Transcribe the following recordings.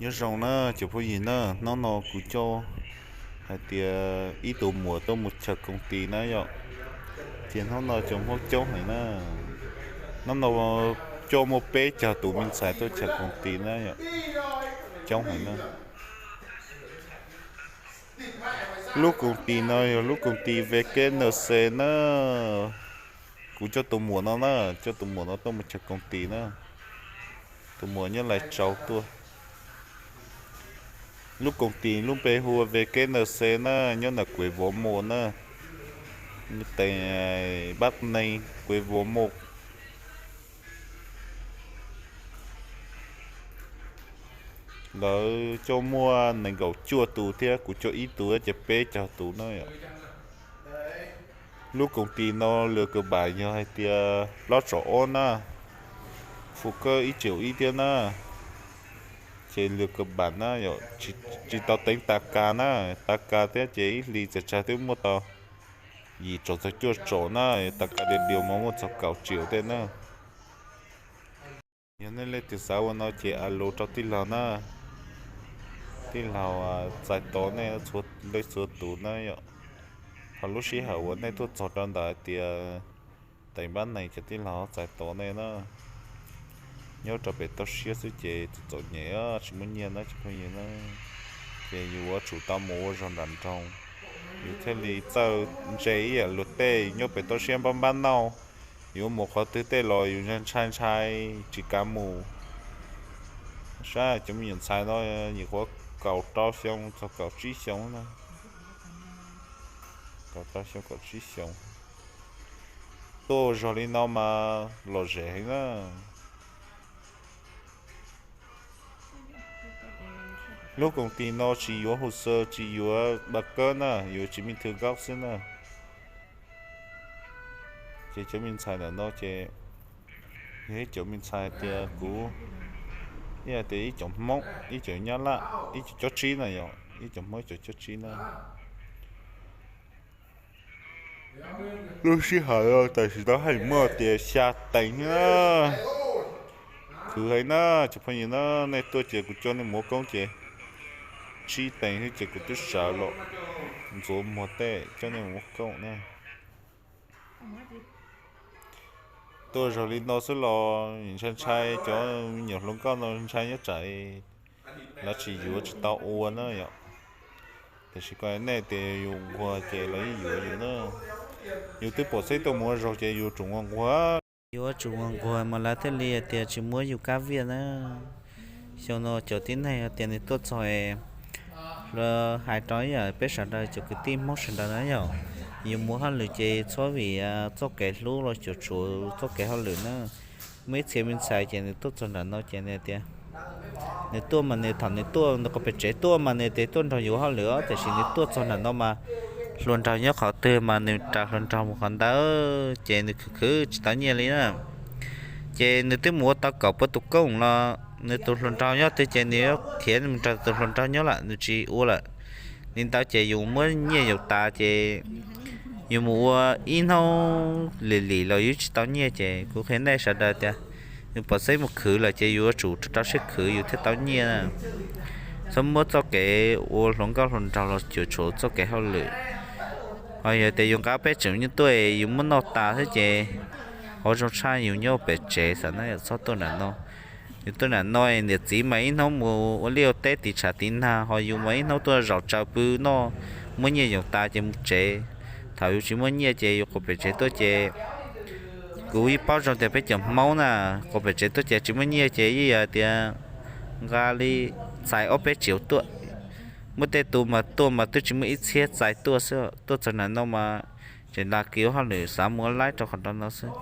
Nyob zoo na cov phooj ywg na, hnub no kuv coj hais tias ib tug muam tuaj mus chaw koom tis na yom, ces hnub no cov Hmoob coob heev na. Hnub no coj muaj peb caug tus me ntxhais tuaj chaw koom tis na yom, coob heev na. Lub koom tis no yog lub koom tis V K N C na. Kuv coj tus muam no na, coj tus muam no tuaj mus chaw koom tis na. Tus muam nyob Lais Tsau tuaj. Lub koom tis lub npe hu ua V K N C na, nyob ntawm Kuev Vov Mus na, tes Npab Neeg Kuev Vov Mus. Lawv coj muaj nees nkaum cuaj tus thiab kuv coj ib tug ces peb caug tus na yom. Lub koom tis no lwm kawg npam yog hais tias plaub tsom ob na, fu kawj ib tseem ib thiab na, ces lwm kawg npam na yom, tsis tau teev tas kas na, tas kas thiab ces ib hlis txawm tsawg twb muaj tau yim tsom txog cuaj tsom na, tas kas diav diav mas muaj txog kaum tseem tej na. Yog nej leej twg xav ua no ces a lus rau tij laug na, tij laug txais tos nej txhua leej txhua tus na yom. Thaum lub sij hawm uas nej tuaj txog rau ntawm hais tias tes Npab Neeg ces tij laug txais tos nej na. Nyob rau pem toj siab xwb ces txom txom nyem tsis muaj nyiaj na cov phooj ywg na, ces yus yuav tsum tau mus ua zog nram nroog, yus thiaj li txawj ntse ib yam luag tej nyob pem toj siab npab npab nauj. Yuav mus qhov twg tej los yus ntshai ntshai tsis kav mus. Saib cov me nyuam ntxhais no nyuam qhuav kaum rau xyoo txog kaum tsib xyoo na, kaum rau xyoo kaum tsib xyoo, tuaj ua zog li no mas lom zem heev na. Lub koom tis no tsis yuav hu xaw tsis yuav npa kab na, yuav tsis me thw nkaub xwb na. Ces cov me ntxhais ntawm no ces yog ib cov me ntxhais tias kuv, ib tias ib cov Hmoob ib cov Nyab Laj ib cov cob tsib na yom, ib cov Hmoob ib cov cob tsib na. Lub sij hawm tam sim no haj muaj tias xya teev na. Khwv heev na cov phooj ywg na, nej tuaj ces kuv coj nej mus ua koob ces tsib teev xwb ces kuv twb sawv los ntxuav muag tej coj nej mus ua koob na. Tuaj zog li no xwb los ntshai ntshai cov me nyuam hluas nkauj no ntshai nyob tsam lawv tsis yuav tsis tau ua na yom. Tiam sis kom nej tias yus nquag ces lawv yeej yuav yus na. Yus twb pom xeeb tuaj mus ua zog ces yus tsum nquag nquag. Yuav tsum nquag nquag mas lawv thiaj li hais tias tsis muab yus kab viaj na. Xyoo no cov tib neeg hais tias nws tuaj txog, lawv hais rau ib yam peb sawv daws cov kwv tij Hmoob sawv daws na yom, yus mus hauj lwm ces txhob vim txoj kev hlub los cuam tshuam txoj kev hauj lwm na. Muaj ib txhia me ntxhais ces nws tuaj txog nram no ces nws tias, nws tuaj mas nws thaum nws tuaj nws qhov pem tsev tuaj mas nws tias tuaj nrog yus hauj lwm os, tiam sis nws tuaj txog nram no mas hluas nraug nyob qhov twg mas nws raws hluas nraug mus qhov ntawd ces nws khwv khwv tsis tau nyiaj li na. Ces nws twb mus ua tau kaum pua tus koob los nws tus hluas nraug nyob twg ces nws yuav khiav mus nrog tus hluas nraug nyob lawm, nws tsis ua lawm. Li ntawd ces yus muab nyiaj yaus tas ces yus mus ua ib hnub lim lim los yus tsis tau nyiaj ces kuv qhia nej sawv daws tias yus pom xeeb mus khwv lawm ces yus yuav tsum rau rau siab khwv yus thiaj tau nyiaj. Txhob muab txoj kev ua hluas nkauj hluas nraug los cuam tshuam txoj kev hauj lwm. Ho yog tias yus nqa peb tseem nyuj tuaj yus muab noj tas xwb ces qhov zoo tshaj yus nyob pem tsev xav na, txhob tuaj nram no. Yus tuaj nram no niam txiv mas ib hnub mus ua liaj ua teb tiv tshav tiv nag, ho yus mas ib hnub tuaj zaum tsaws pw noj, muab nyiaj yaus tas ces mus tsev. Thaum yus tsis muaj nyiaj ces yus quas pem tsev tuaj ces kuv yeej paub zoo tias peb cov Hmoob na, quas pem tsev tuaj ces tsis muaj nyiaj ces yeej yog tias nqa li txais ob peb tsiaum tuaj. Muaj tej tus mas tuaj mas twb tsis muaj ib txhiab txais tuaj xwb, tuaj txog nram no mas tseem nqa kiag ua hauj lwm xav mus ua laib rau qhov nrau no xwb.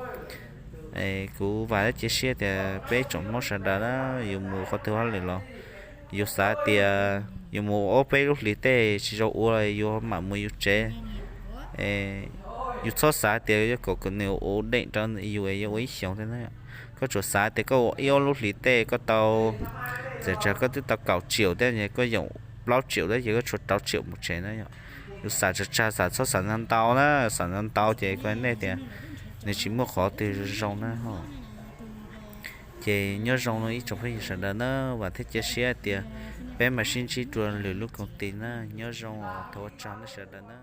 Kuv vam thiab cia siab tias peb tsoom Hmoob sawv daws na, yus mus qhov twg ua hauj lwm los yus xav tias yus mus ob peb lub hlis tej tsis zoo ua yus mam mus yus tsev. Yus txhob xav tias yuav kom nws ua deem rau yus yuav ua ib xyoos thiab na. Koj tsuas xav tias koj ua ib ob lub hlis tej koj tau, txawm tsawg koj twb tau kaum tsiaum thiab, koj yoom plaub tsiaum thiab ces koj tshuav rau tsiaum mus tsev na yom. Yus xav tsawg tsawg, xav txhob xav ntau ntau na, xav ntau ntau ces kuv hais nej tias nws tsis muaj qhov twg zoo na ho. Ces nyob zoo no ib tsoom phooj ywg sawv daws na, vam thiab cia siab tias peb mam sib ntsib dua lwm lub koom tis na. Nyob zoo, thov ua tsaug nej sawv daws na.